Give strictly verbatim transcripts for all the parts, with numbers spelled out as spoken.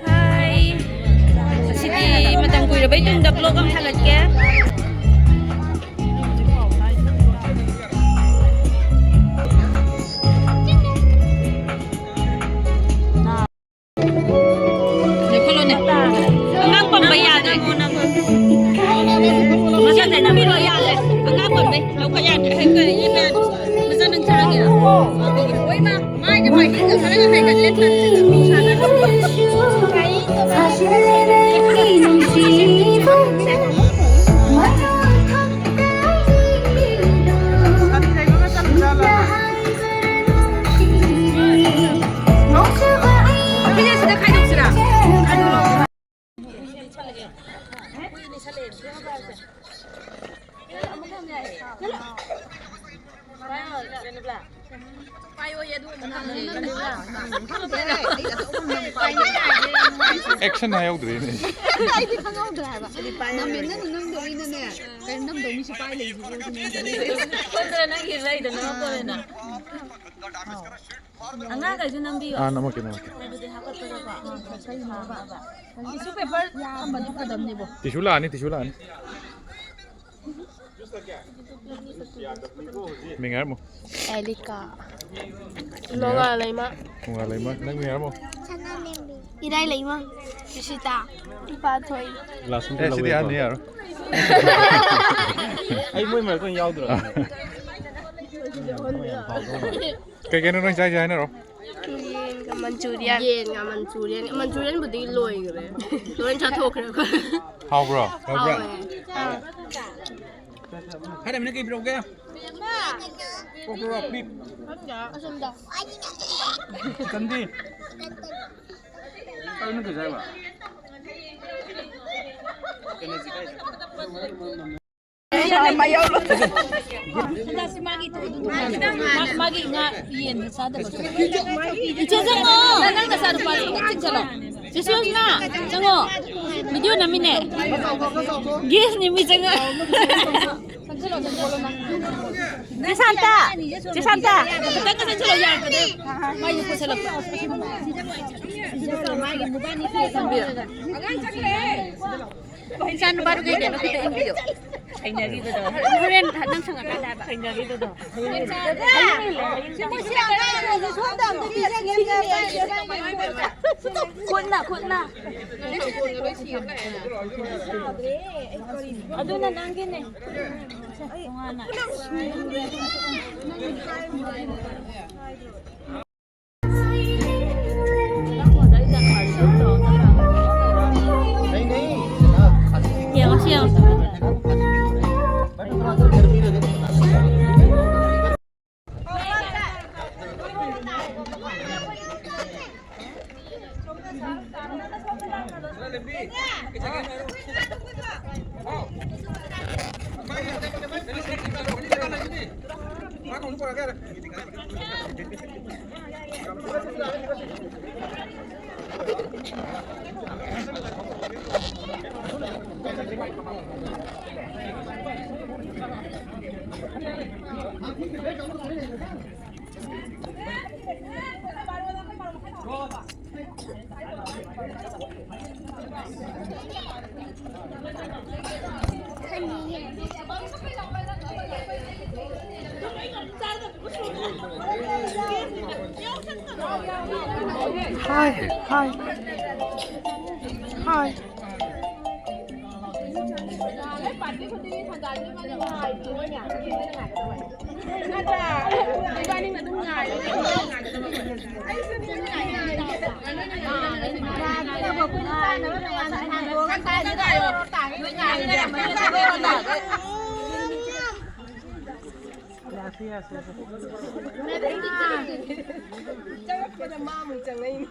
ꯍꯥꯏ꯫ ꯉꯁꯤꯗꯤ ꯃꯇꯝ ꯀꯨꯏꯔꯕꯩ ꯇꯨꯡꯗ vlog ꯑꯃ ꯊꯥꯒꯠꯀꯦ꯫ ꯂꯦꯞꯈꯠꯂꯣꯅꯦ꯫ ꯑꯉꯥꯡ ꯄꯝꯕ ꯌꯥꯗ꯭ꯔꯦ꯫ ꯃꯁꯥ ꯅꯝꯕꯤꯔꯣ, ꯌꯥꯗ꯭ꯔꯦ꯫ ꯑꯉꯥꯡ ꯄꯝꯕꯩ ꯂꯧꯈꯠ ꯌꯥꯗ꯭ꯔꯦ꯫ ꯃꯆꯥ ꯅꯪ ꯆꯥꯒꯦꯔꯣ? ꯍꯣꯏ ꯃꯥ, ꯃꯥꯏꯗ ꯃꯥꯏꯗ ꯈꯔꯒ ꯍꯥꯏꯒꯠꯂꯦ꯫ ꯁꯤꯗ ꯈꯥꯏꯗꯣꯛꯁꯤꯔꯥ? Action ꯍꯥꯏꯍꯧꯗ꯭ꯔꯦꯅꯦ꯫ ꯑꯩꯗꯤ ꯈꯪꯍꯧꯗ꯭ꯔꯦ ꯍꯥꯏꯕ꯫ ꯅꯝꯃꯦ, ꯅꯪ ꯅꯝꯗꯣꯏꯅꯅꯦ꯫ ꯀꯩꯅꯣ ꯅꯝꯗꯧ ꯃꯤꯁꯨ ꯄꯥꯏ ꯂꯩꯁꯤꯕꯣ ꯁꯤꯅꯦ꯫ ꯁꯣꯝꯗꯅ ꯅꯪꯒꯤ ꯂꯩꯗꯅ ꯅꯝꯗꯣꯔꯦꯅ꯫ ꯑꯉꯥꯡꯈꯩꯁꯨ ꯅꯝꯕꯤꯌꯣ꯫ ꯑꯥ, ꯅꯝꯃꯛꯀꯦ, ꯅꯝꯃꯛꯀꯦ꯫ ꯑꯗꯨꯗꯤ ꯍꯥꯞꯀꯠꯄꯗꯀꯣ꯫ ꯇꯤꯁꯨ ꯄꯦꯄꯔ ꯊꯝꯕꯗꯤ ꯐꯗꯕꯅꯦꯕꯣ꯫ ꯇꯤꯁꯨ ꯂꯥꯛꯑꯅꯤ, ꯇꯤꯁꯨ ꯂꯥꯛꯑꯅꯤ꯫ ꯃꯤꯡ ꯍꯥꯏꯔꯝꯃꯣ꯫ ꯑꯦꯂꯤꯀꯥ꯫ ꯅꯣꯡꯉꯥꯜꯂꯩꯃ꯫ ꯅꯣꯡꯉꯥꯜꯂꯩꯃ꯫ ꯅꯪ ꯃꯤꯡ ꯍꯥꯏꯔꯝꯃꯣ꯫ ꯏꯔꯥꯏꯂꯩꯃ꯫ ꯏꯁꯤꯇꯥ꯫ ꯏꯄꯥꯊꯣꯏ꯫ ꯂꯥꯁ ꯑꯦ, ꯁꯤꯗꯤ ꯑꯍꯟꯅꯤ, ꯌꯥꯔꯣꯏ꯫ ꯑꯩ ꯃꯣꯏ ꯃꯔꯛꯇ ꯑꯣꯏꯅ ꯌꯥꯎꯗ꯭ꯔꯣ? ꯀꯩ ꯀꯩꯅꯣ ꯅꯣꯏ ꯆꯥꯏꯁꯦ ꯍꯥꯏꯅꯔꯣ꯫ ꯌꯦꯟꯒ ꯃꯟꯆꯨꯔꯤꯌꯟ꯫ ꯌꯦꯟꯒ ꯃꯟꯆꯨꯔꯤꯌꯟ꯫ ꯃꯟꯆꯨꯔꯤꯌꯟꯕꯨꯗꯤ ꯂꯣꯏꯈ꯭ꯔꯦ꯫ ꯂꯣꯏ ꯆꯥꯊꯣꯛꯈ꯭ꯔꯦ ꯑꯩꯈꯣꯏ꯫ ꯍꯥꯎꯕ꯭ꯔꯣ? ꯍꯥꯎꯕ꯭ꯔꯥ? ꯍꯥꯎꯋꯦ꯫ ꯍꯥꯏꯔꯝꯃꯤꯅ ꯀꯩ ꯄꯤꯔꯛꯎꯒꯦ? ꯄꯣꯛ ꯄꯣꯛ ꯄꯤꯛ꯫ ꯑꯁꯣꯝꯗ꯫ ꯆꯤꯛꯀꯟꯗꯤ? ꯀꯩꯅꯣ ꯀꯩ ꯆꯥꯏꯕ? ꯃꯥꯒꯤ ꯉꯥ ꯌꯦꯟ ꯆꯥꯗꯕ꯫ ꯏꯆꯦ ꯆꯪꯉꯣ꯫ ꯅꯪ ꯅꯆꯥ ꯅꯨꯄꯥꯗꯣ ꯈꯤꯇꯪ ꯆꯤꯡꯁꯤꯜꯂꯣ꯫ ꯆꯦ ꯁꯨꯔꯖꯅꯥ, ꯆꯪꯉꯣ꯫ ꯚꯤꯗꯤꯑꯣ ꯅꯝꯃꯤꯅꯦ꯫ ꯒꯦꯁꯅꯦ ꯃꯤ ꯆꯪꯉꯣ꯫ ꯆꯦ ꯁꯥꯟꯇ! ꯆꯦ ꯁꯥꯟꯇ! ꯈꯤꯇꯪꯒ ꯆꯪꯁꯤꯜꯂꯣ, ꯌꯥꯔꯛꯀꯗ꯭ꯔꯣ? ꯃꯥꯏꯁꯦ ꯄꯨꯁꯜꯂꯛꯄ꯫ ꯏꯆꯥ ꯅꯨꯄꯥꯗꯨ ꯀꯩ ꯀꯩꯅꯣ ꯈꯤꯇ ꯏꯟꯕꯤꯌꯣ꯫ ꯍꯩꯅꯈꯤꯕꯗꯣ꯫ ꯍꯣꯔꯦꯟ ꯅꯪ ꯁꯪꯉꯀꯥꯟꯗ ꯍꯥꯏꯕ꯫ ꯍꯩꯅꯈꯤꯕꯗꯣ꯫ ꯁꯤ ꯑꯉꯥꯡꯁꯤꯡꯁꯦ ꯁꯣꯝꯗ ꯑꯝꯇ ꯄꯤꯖꯒꯦ꯫ ꯈꯨꯠꯅ, ꯈꯨꯠꯅ꯫ ꯑꯗꯨꯅ ꯅꯪꯒꯤꯅꯦ꯫ ꯇꯣꯉꯥꯟꯅ꯫ ꯌꯦꯡꯉꯣ, ꯁꯤ ꯌꯦꯡꯉꯣ꯫ Hi, hi. Hi. ꯆꯪꯉꯛꯄꯗ ꯃꯥ ꯑꯃꯨꯛ ꯆꯪꯉꯛꯏꯅꯦ꯫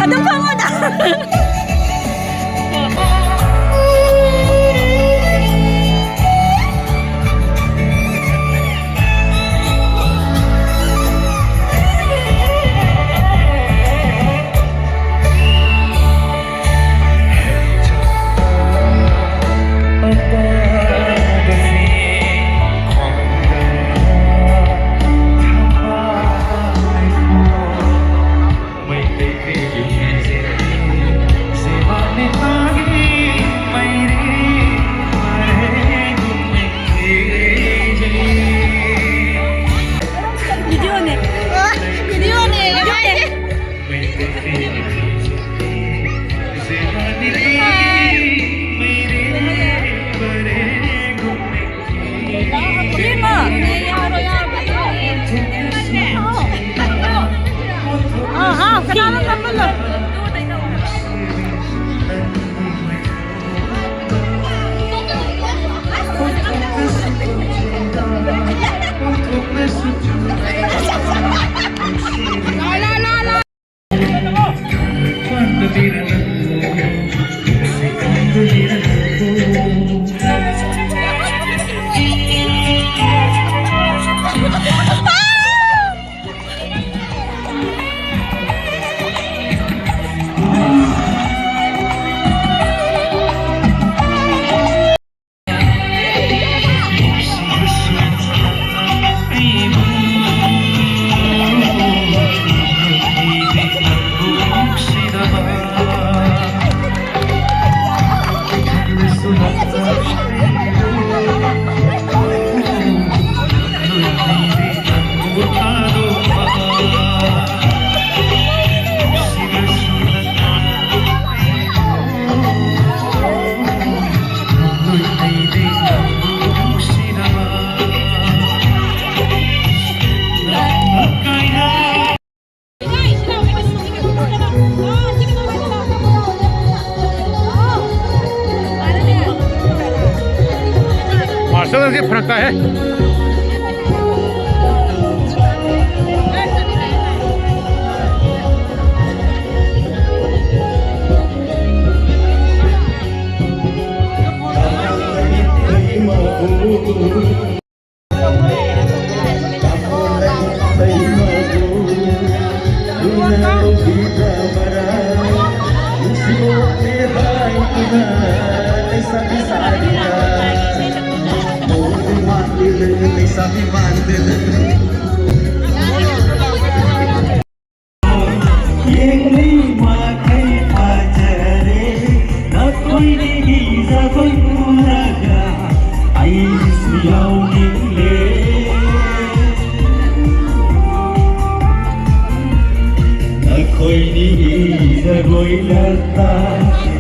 ꯑꯗꯨꯝ ꯐꯝꯃꯣꯗ꯫ ꯚꯤꯗꯤꯑꯣꯅꯦ꯫ ꯚꯤꯗꯤꯑꯣꯅꯦ꯫ ꯏꯕꯦꯝꯃ꯫ ꯑꯥ, ꯑꯥ, ꯀꯅꯥꯅꯣ ꯅꯝꯍꯜꯂꯣ? ꯃꯥꯔꯁꯦꯜ ꯑꯁꯤ ꯐꯔꯛ ꯇꯥꯏꯍꯦ꯫ ꯌꯦꯡꯂꯤ ꯃꯈꯩ ꯐꯖꯔꯦ, ꯅꯈꯣꯏꯅꯤꯒꯤ ꯖꯒꯣꯏ ꯎꯔꯒ ꯑꯩꯁꯨ ꯌꯥꯎꯅꯤꯡꯂꯦ꯫ ꯅꯈꯣꯏꯅꯤꯒꯤ ꯖꯒꯣꯏ ꯂꯛꯇ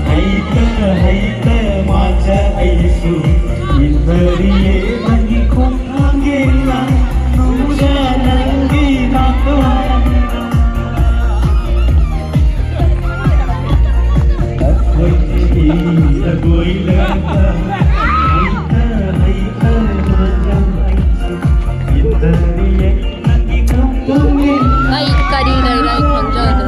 ꯍꯩꯇ ꯍꯩꯇ ꯃꯥꯆ ꯑꯩꯁꯨ ꯏꯟꯊꯔꯤꯌꯦ ꯅꯪꯒꯤ ꯈꯣꯡꯊꯥꯡꯒꯤ ꯂꯥꯡ ꯅꯨꯡꯖ ꯅꯪꯒꯤ ꯅꯥꯀꯣꯡ꯫ ꯅꯈꯣꯏꯅꯤꯒꯤ ꯖꯒꯣꯏ ꯂꯛꯇ ꯍꯩꯇ ꯍꯩꯇ ꯃꯥꯆ ꯑꯩꯁꯨ ꯏꯟꯊꯔꯤꯌꯦ꯫ ꯑꯩ ꯀꯔꯤ ꯂꯩꯔꯦ ꯑꯩ ꯈꯪꯖꯗ꯭ꯔꯦ꯫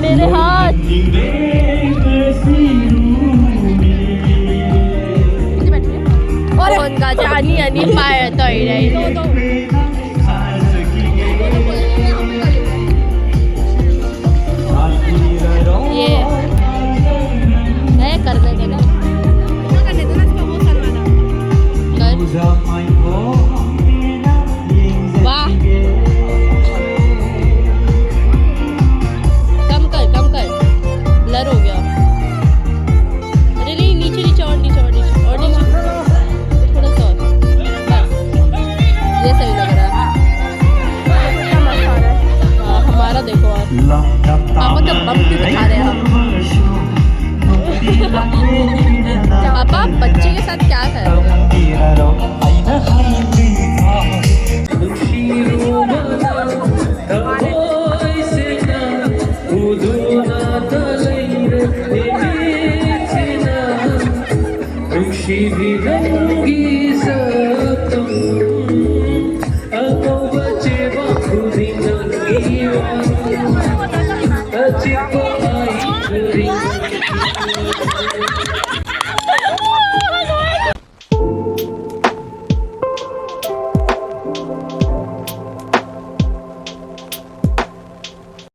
मेरे हाथ। और उनका जानी आनी पाए तो ही रही। ये है करने देना। कर। वाह। कम कर, कम कर। ब्लर हो गया। अरे नहीं, नीचे, नीचे, और नीचे, और नीचे, और नीचे। थोड़ा सा और। बस। ये सही लग रहा है। हाँ, हमारा देखो आप। पापा तो बम भी दिखा रहे हैं हम। पापा, बच्चे के साथ क्या कर रहे हो?